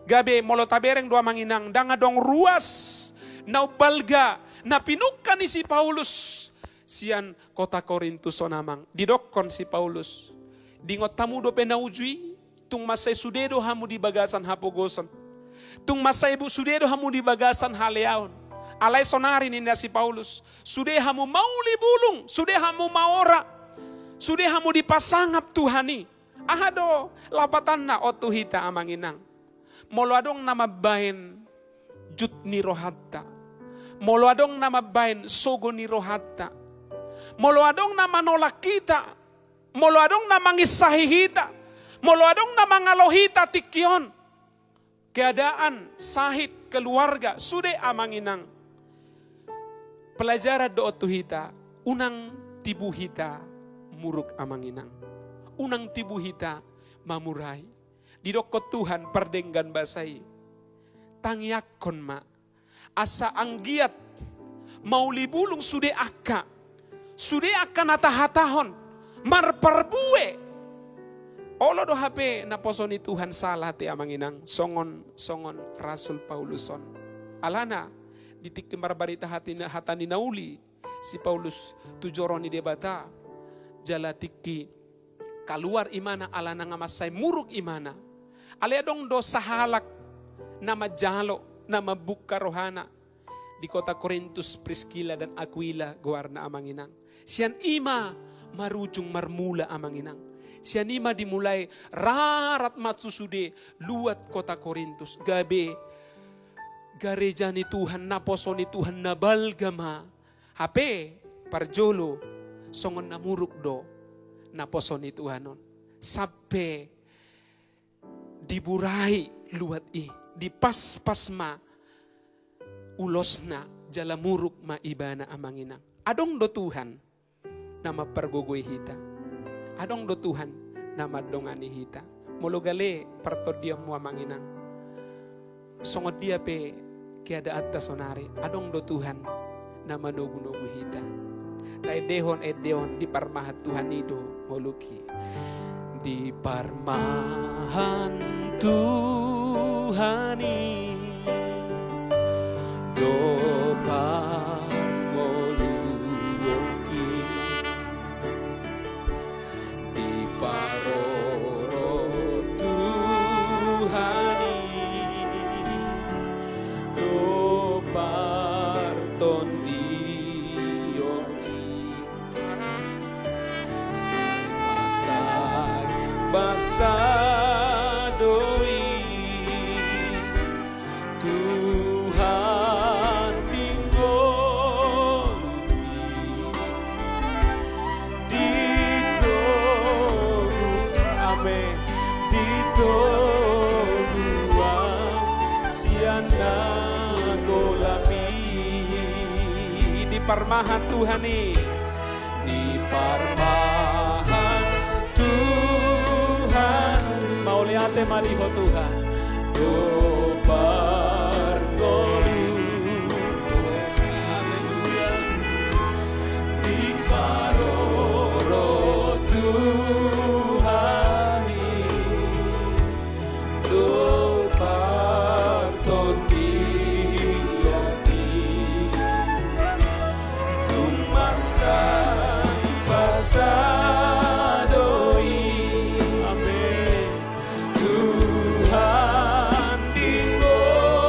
Gabe molo tabereng do amang inang, ndang adong ruas na umbalga na pinungka ni si Paulus sian kota Korintus on, amang. Didokkon si Paulus, diingot hamu dope na uju i? Tung mansai sude do hamu di bagasan hapogoson. Tung mansai bu-, sude do hamu di bagasan haleaon. Alai sonari, ninna si Paulus, sude hamu mauli bulung, sude hamu maora, sude hamu dipasangap Tuhan i. Aha do lapatanna on tu hita, amang inang? Molo adong na mambaen jut ni rohanta, molo adong na mambaen sogo ni rohanta, molo adong na manolak hita, molo adong na manginsahi hita, molo adong na mangalo hita tingki on, keadaan, sahit, keluarga, sude, amang inang, pelajaran do on tu hita, unang tibu hita muruk, amang inang. Unang tibu hita mamurai. Didokkon Tuhan pardenggan basa i, tangiangkon ma, asa anggiat mauli bulung sude angka, sude angka na tahatahon, marparbue. Olo do hape naposo ni Tuhan sala ate, amang inang, songon, songon Rasul Paulus on. Alana, di tingki marbarita hati na, hata ni na uli si Paulus tu joro ni Debata, jala tingki kaluar imana ala nunga mansai muruk imana. Alai adong do sahalak na manjalo, na mambungka rohana di kota Korintus, Priskila dan Akuila goarna, amang inang. Sian i ma marujung marmula, amang inang. Sian i ma dimulai, rarat ma tu sude luat kota Korintus. Gabe gareja ni Tuhan, naposo ni Tuhan na balga ma. Hape parjolo, songon na muruk do naposo ni Tuhan on, sampe diburai luat i, dipaspas ma ulosna, jala muruk ma ibana, amang inang. Adong do Tuhan na mampargogoi hita. Adong do Tuhan na mandongani hita. Molo gale partondionmu, amang inang, songon dia pe keadaanta sonari, adong do Tuhan na manogunogu hita. Taendehon ende on, diparmahan Tuhan i do ngolungki. Diparmahan Tuhan i do pangoluonki. Diparorot Tuhan i do partondion i. Simasak basa do i Tuhan di ngolungki. Ditogu, amen, ditogu ahu sian na golap i. Diparmahan Tuhan i. Diparmahan Tuhan. Mauliate ma di Ho Tuhan. Do pargolu. Haleluya. Diparorot Tuhan i do partondion i. Tung mansai basa do i. Amen. Tuhan di ngolungki.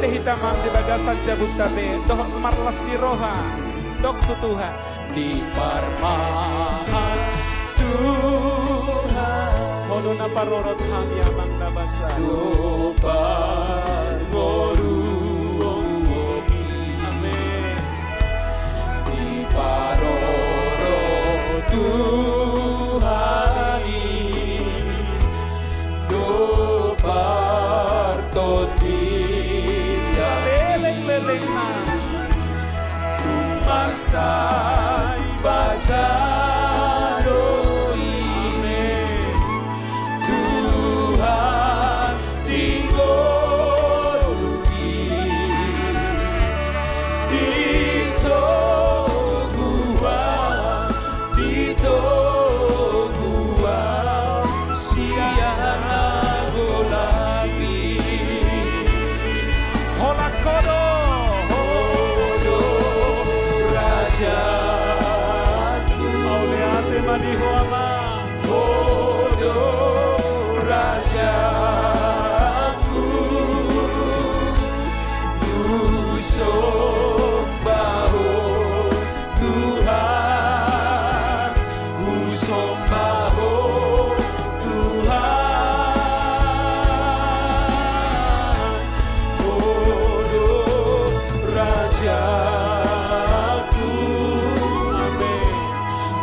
Hita ma di bagasan jabunta pe dohot marlas ni roha, dok tu Tuhan. Diparmahan Tuhan. Ho do na parorot hami amang na basa. Dohot parngoluon. Amen. Diparorot Tuhan i do partonding saleleng-lelengna. Tung mansai basa do i. Amen. Tuhan di ngolumi, di toguan, di toguan sian na golap i. Holan Ho do, Ho do rajaku. Mauliate ma di Ho amang. Ho do rajaku, husomba Ho Tuhan, husomba Ho Tuhan. Ho do rajaku. Amen.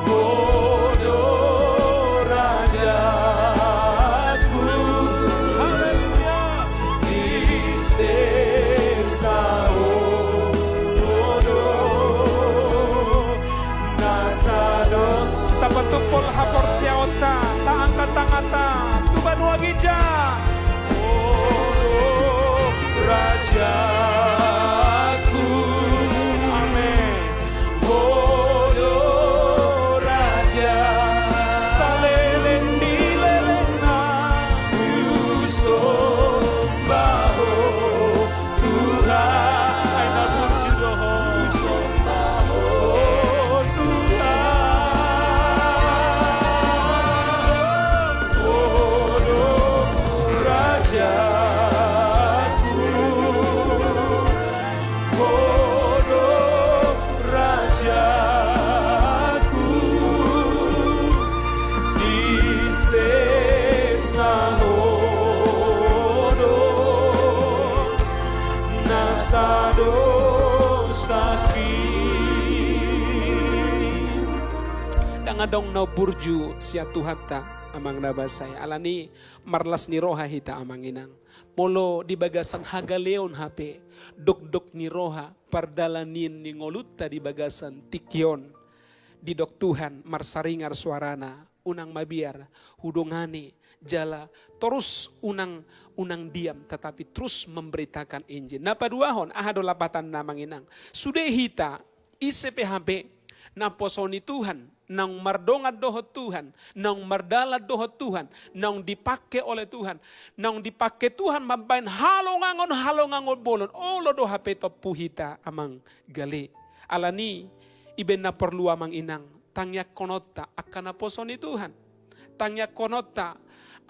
Ho do rajaku. Haleluya. Di sesa Ho do na sadari. Tapatumpol haporseaonta, taangkat tanganta tu banua ginjang. Ho do rajaku. Amen. Ho do raja saleleng ni lelengna. Husomba Ho Tuhan. Ai na burju do Ho. Husomba Ho Tuhan. Ho do rajaku. Ho do rajaku, di sesa Ho do na sadosaki. Ndang adong na burju sian Tuhanta, amang na basa i. Alani marlas ni roha hita, amang inang. Molo di bagasan hagaleon hape, dokdok ni roha, pardalanan ni ngolunta di bagasan tingki on, didok Tuhan, marsaringar suarana, unang mabiar hudongani, jala torus unang, unang diam, tetapi terus memberitakan Injil. Na paduahon, aha do lapatanna, amang inang? Sude hita, ise pe hape, naposo ni Tuhan, naung mardongan dohot Tuhan, naung mardalan dohot Tuhan, naung dipake oleh Tuhan, naung dipake Tuhan mambahen halongangon, halongangon bolon, olo do hape tompu hita, amang, gale. Alani, i baen na porlu, amang inang, tangiangkononta angka naposo ni Tuhan. Tangiangkononta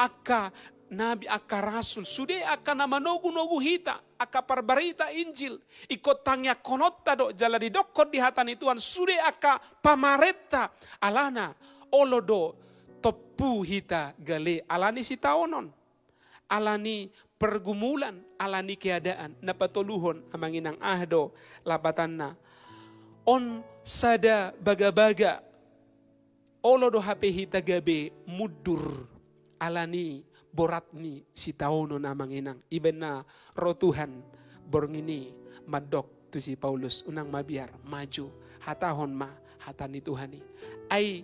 angka nabi, angka rasul, sude angka na manogunogu hita, angka parbarita Injil, ingkon tangiangkononta do, jala didokkon di hata ni Tuhan, sude angka pamarenta, alana, olo do tompu hita gale, alani sitaonon, alani pergumulan, alani keadaan. Na patoluhon, amang inang, aha do lapatanna? On sada bagabaga. Olo do hape hita gabe mundur, alani borat ni sitaonon, amang inang. I baen na ro Tuhan borngin i mandok tu si Paulus, unang mabiar, maju, hatahon ma hata ni Tuhan i. Ai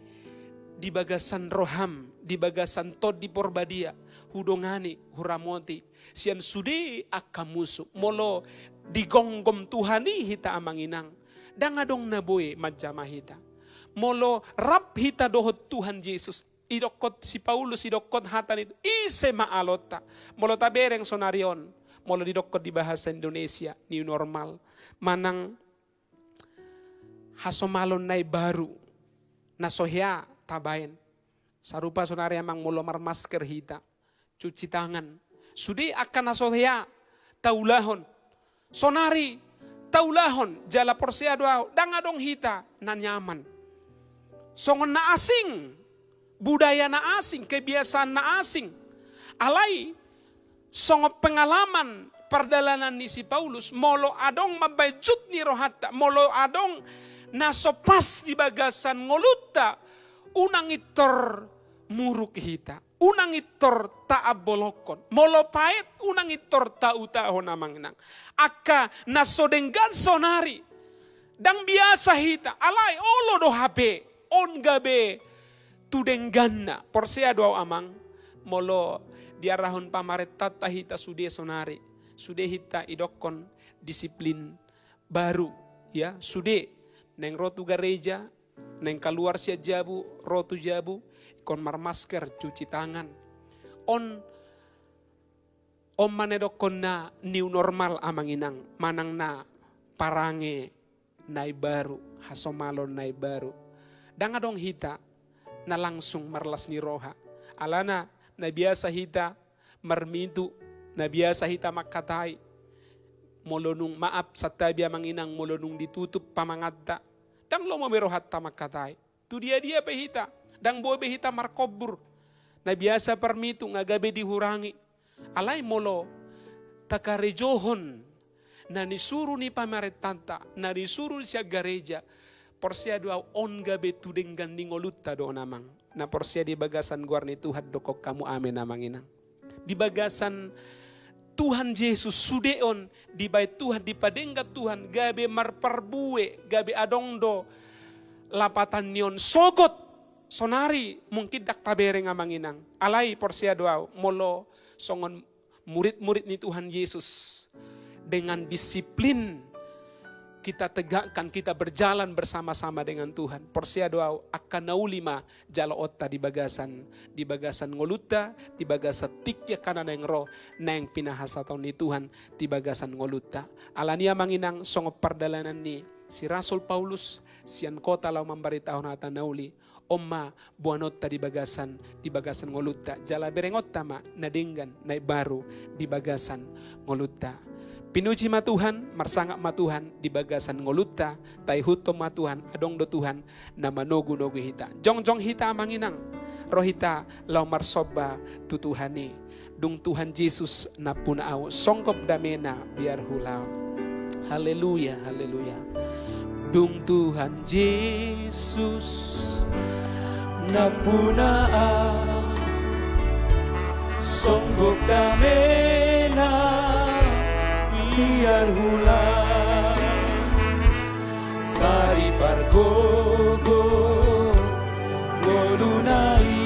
di bagasan roham, di bagasan Tondi Porbadia, hudongani, huramoti sian sude angka musu. Molo digomgom Tuhan i hita, amang inang, ndang adong na boi manjama hita. Molo rap hita dohot Tuhan Jesus, idokkon si Paulus, idokkon hata ni Tuhan, ise ma alonta? Molo tabereng sonari on, molo didokkon di bahasa Indonesia, new normal, manang hasomalon na imbaru, na so hea tabaen. Sarupa sonari, amang, molo marmasker hita, cuci tangan. Sude angka na so hea taulahon. Sonari taulahon jala porsea do ahu, ndang adong hita na nyaman. Songon na asing, budaya na asing, kebiasaan na asing. Alai songon pengalaman pardalanan ni si Paulus, molo adong mambaen jut ni rohanta, molo adong na so pas di bagasan ngolunta, unang intor muruk hita. Unang intor taambolongkon. Molo paet, unang intor tautahon, amang inang. Angka na so denggan sonari. Ndang biasa hita, alai olo do hape on gabe tu dengganna. Porsea do ahu, amang, molo diarahon pamarentanta hita sude sonari, sude hita idokkon disiplin baru, ya, sude naeng ro tu gareja, naeng kaluar sian jabu ro tu jabu, ingkon marmasker, cuci tangan. On, on ma na idokkonna new normal, amang inang, manang na parange na imbaru, hasomalon na imbaru. Ndang adong hita na langsung marlas ni roha. Alana na biasa hita marmitu, na biasa hita mangkatai. Molo nung, maaf santabi, amang inang, molo nung ditutup pamanganta, ndang lomo be rohanta mangkatai. Tu dia-dia pe hita, ndang boi be hita markombur. Na biasa parmitu nga gabe dihurangi. Alai molo takarejohon na nisuru ni pamarentanta, na nisuru sian gareja, porsea do ahu on gabe tu denggan ni ngolunta do on, amang. Na porsea di bagasan goar ni Tuhan, dokkon hamu amen, amang inang. Di bagasan Tuhan Jesus, sude on dibaen Tuhan, dipadenggan Tuhan, gabe marparbue, gabe adong do lapatan ni on sogot. Sonari mungkin ndang tabereng, amang inang. Alai porsea do ahu, molo songon murid-murid ni Tuhan Yesus, dengan disiplin kita tegakkan, kita berjalan bersama-sama dengan Tuhan. Porsea do ahu, angka na uli ma jaloonta di bagasan, di bagasan ngolunta, di bagasan tingki angka na naeng ro, naeng pinasahaton ni Tuhan di bagasan ngolunta. Alani, amang inang, songon pardalanan ni si Rasul Paulus sian kota laho mambaritahon hata na uli, on ma boanonta di bagasan, di bagasan ngolunta. Jala berengonta ma na denggan, na imbaru di bagasan ngolunta. Pinuji ma Tuhan, marsangap ma Tuhan di bagasan ngolunta, taihuthon ma Tuhan, adong do Tuhan na manogu-nogu hita. Jongjong hita, amang inang, ro hita laho marsomba tu Tuhan i. Dung Tuhan Jesus nampuna ahu, songgop damena biar huulaon. Haleluya, haleluya. Dung Tuhan Jesus nampuna ahu, songgop damena biar huulaon. Taripargogo ngoluna i,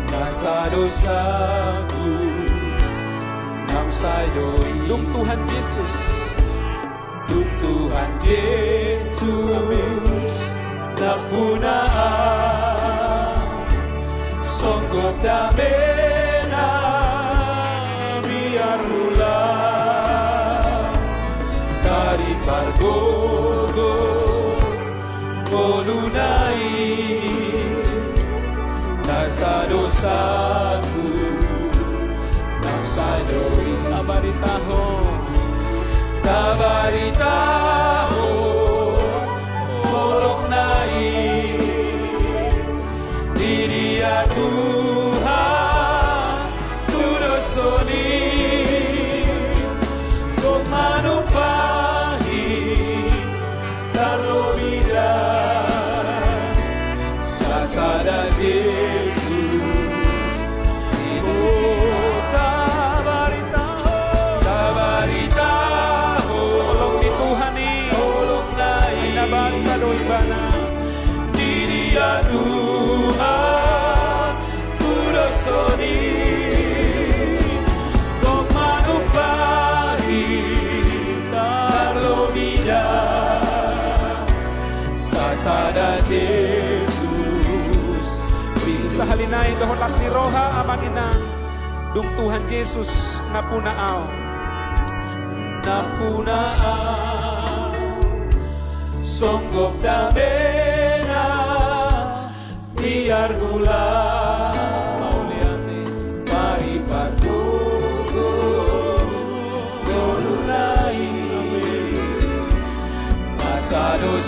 nasa dosaku naung sai do i. Dung Tuhan Jesus. Dung Tuhan Jesus nampuna ahu, songgop damena biar huulaon. Taripargogo ngoluna i, nasa dosaku naung sai do i. Tabaritaho. Tabaritaho holongna i. Di dia Tuhan tudoshon i, gok manumpahi tarlobi da sasada Jesus. O, tabaritaho. Tabaritaho. Holong ni Tuhan i. Holongna i. Ai na basa do ibana. Di dia Tuhan tudoshon i, gok manumpahi tarlobi da sasada Jesus. Sahali nai dohot las ni roha, amang inang. Dung Tuhan Jesus nampuna ahu. Nampuna ahu, songgop damena biar huulaon. Mauliate. Taripargogo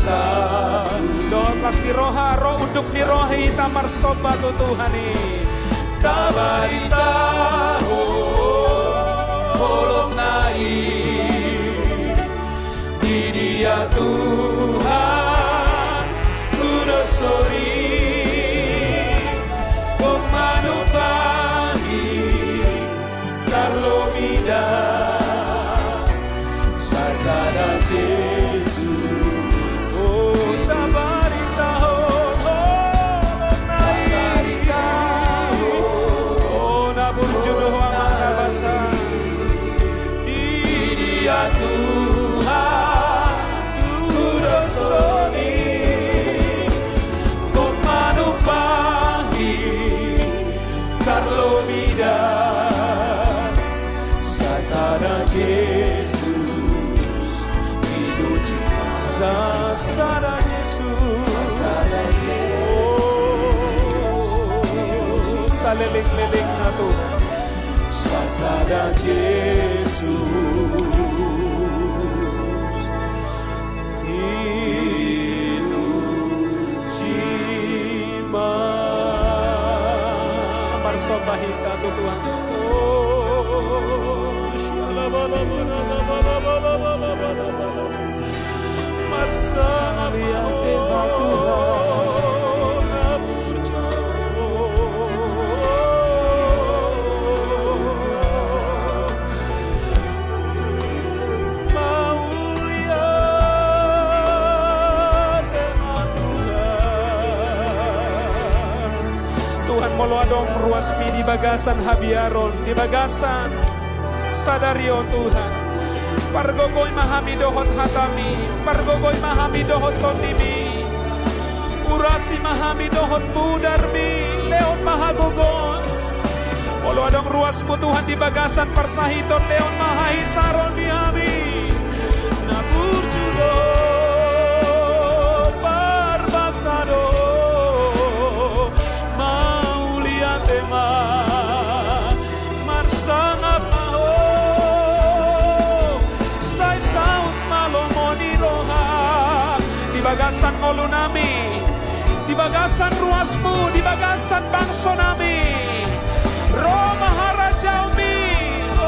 Dohot las ni roha, ro unduk ni roha i, hita marsomba tu Tuhan i. Tabarita holongna i, di dia Tuhan tu dosa ni, gok manumpangi tarlobi da sasada Jesus. O, tabarita ho, holongna i. O, na burju do ho Amang na basa. Di dia Tuhan tu dosa ni, gok manumpangi tarlobi da sasada Jesus. Sasada Jesus. O, saleleng-lelengna Tuhan. Sasada Jesus. Pinuji ma. Marsomba hita tu Tuhan. O, marsomba hita tu Tuhan. Mauliate ma Tuhan. Tuhan, molo adong ruasmi di bagasan habiaron, di bagasan sadari on Tuhan, pargogoi ma hami dohot hataMi, pargogoi ma hami dohot TondiMi. Urasi ma hami dohot mudarMi, lehon ma hagogoon. Molo adong ruasMu Tuhan di bagasan parsahiton, lehon ma hahisaron di hami. Na burju do, parbasa do, mauliate ma. Marsangap ma Ho, sai saut ma lomo ni rohaM di bagasan ngolunami, di bagasan ruasMu, di bagasan bangsonami. Ro ma harajaonMi. O,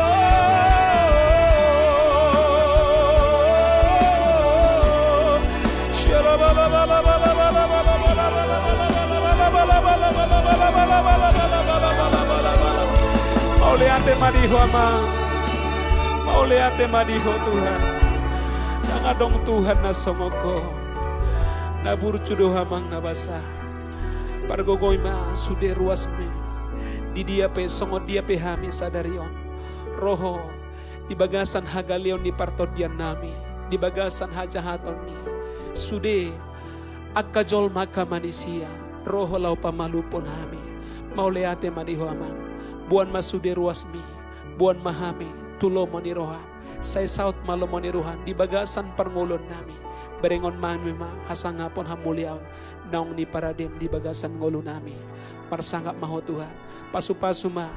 mauliate ma di Ho Amang. Mauliate ma di Ho Tuhan. Ndang adong Tuhan na songon Ho. Na burju do Ho Amang na basa. Pargogoi ma sude ruasMi. Di dia pe, songon dia pe hami sadari on, ro Ho di bagasan hagaleon ni partondiannami, di bagasan hajahaton ni sude angka jolma, angka manisia, ro Ho laho pamalumhon hami. Mauliate ma di Ho Amang. Boan ma sude ruasMi, boan ma hami tu lomo ni rohaM. Sai saut ma lomo ni rohaM di bagasan parngoluonnami. Berengon ma hami ma hasangapon, hamuliaon naung niparadeM di bagasan ngolunami. Marsangap ma Ho Tuhan. Pasupasu ma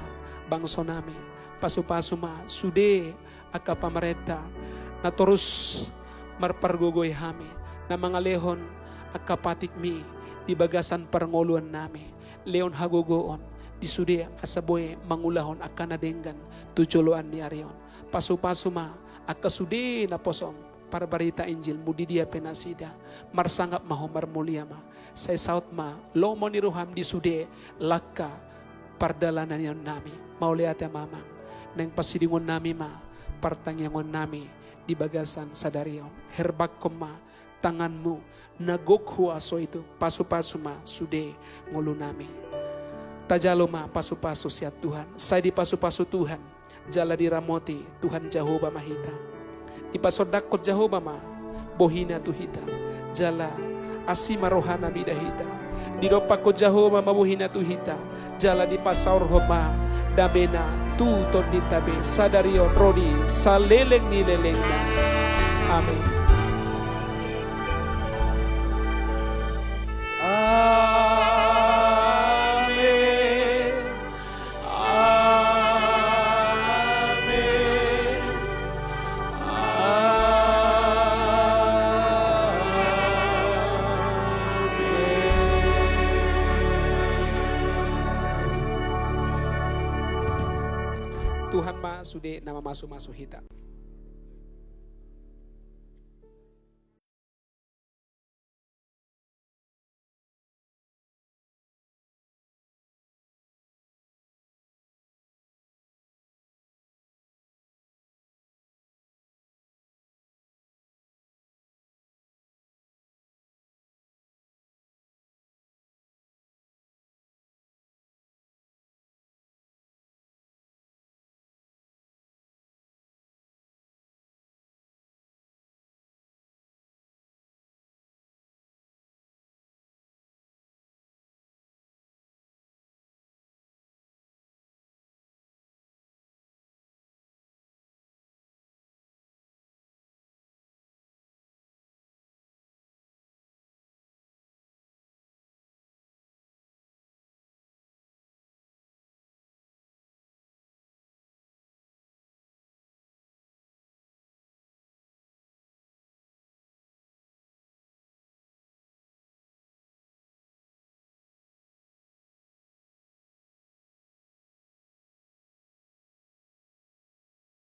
bangsonami. Pasupasu ma sude angka pamarenta na torus marpargogoi hami, na mangalehon angka patikMi di bagasan parngoluonnami. Lehon hagogoon di sude asa boi mangulahon angka na denggan tu joloan ni ari on. Pasupasu ma angka sude naposo parbarita InjilMu di dia pe nasida. Marsangap ma Ho, marmulia ma. Sai saut ma lomo ni rohaM di sude langka pardalanannami. Mauliate ma Amang. Naeng pasidingonnami ma partangiangonnami di bagasan sadari on. Herbanghon ma tanganMu na gok huaso i, Tuhan. Pasupasu ma sude ngolunami. Tajalo ma pasupasu sian Tuhan. Sai dipasupasu Tuhan jala diramoti Tuhan Jahowa ma hita. Dipasondanghon Jahowa ma bohiNa tu hita, jala asi ma rohaNa mida hita. Didompakhon Jahowa ma bohiNa tu hita, jala dipasaorhon ma dameNa tu tondinta be sadari on ro di saleleng ni lelengna. Amen. Amen. Amen. Tuhan ma sude na mamasu-masu hita.